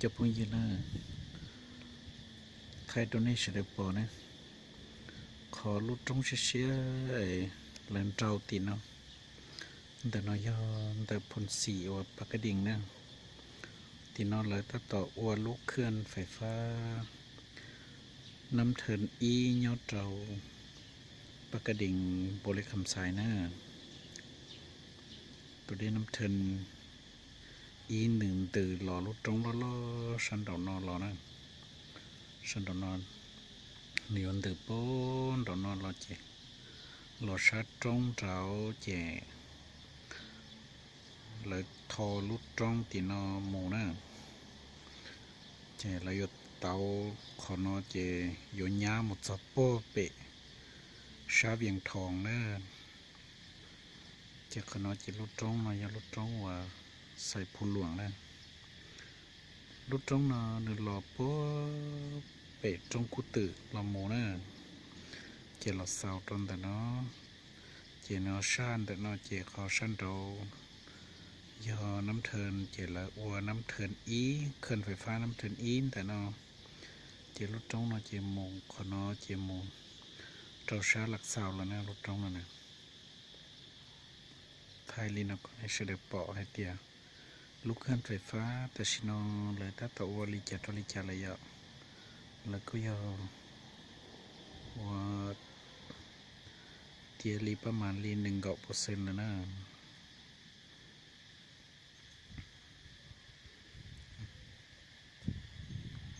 Cov phooj ywg na, thaij rau nej sawv daws pom ne, qhov lub roob siab siab lawv nrau tim no, ntawm no yog ntawm Phoo Xim uas Pas Kas Dees na. Tim no lawv tab tom ua lub khaj fais fab Nab Thee ib nyob rau Pas Kas Dees, Npaus Lis Kham Xais na. Tus dej Nab Thee ib nws ntws los lub roob loj loj sab nraum no los na. Sab nraum no nws yuav ntws puag nraum no los ces los sab roob nraud ces lawv tho lub roob tim no mus na. Ces lawv yuav tauv qhov no ces yuav nyab mus txog puag pem sab Vias Thoos na. Ces qhov no ces lub roob no yog lub roob uas Xais Phu Luam na. Lub roob no nws los puag pem roob Kub Twm los mus na, ces los xaus rau ntawm no. Ces no sab ntawm no ces qhov sab nraud yog Nab Thee, ces lawv ua Nab Thee ib, khaj fais fab Nab Thee ib ntawm no. Ces lub roob no ces mus qhov no ces mus rau sab Las Xaus lawm na lub roob no na. Thaij li no kom nej sawv daws pom hais tias lub khaj fais fab tam sim no lawv tab tom ua li cas rau li cas lawm yom. Lawv kuj yog ua tiav li pab mas li nees nkaum pawv xees lawm na.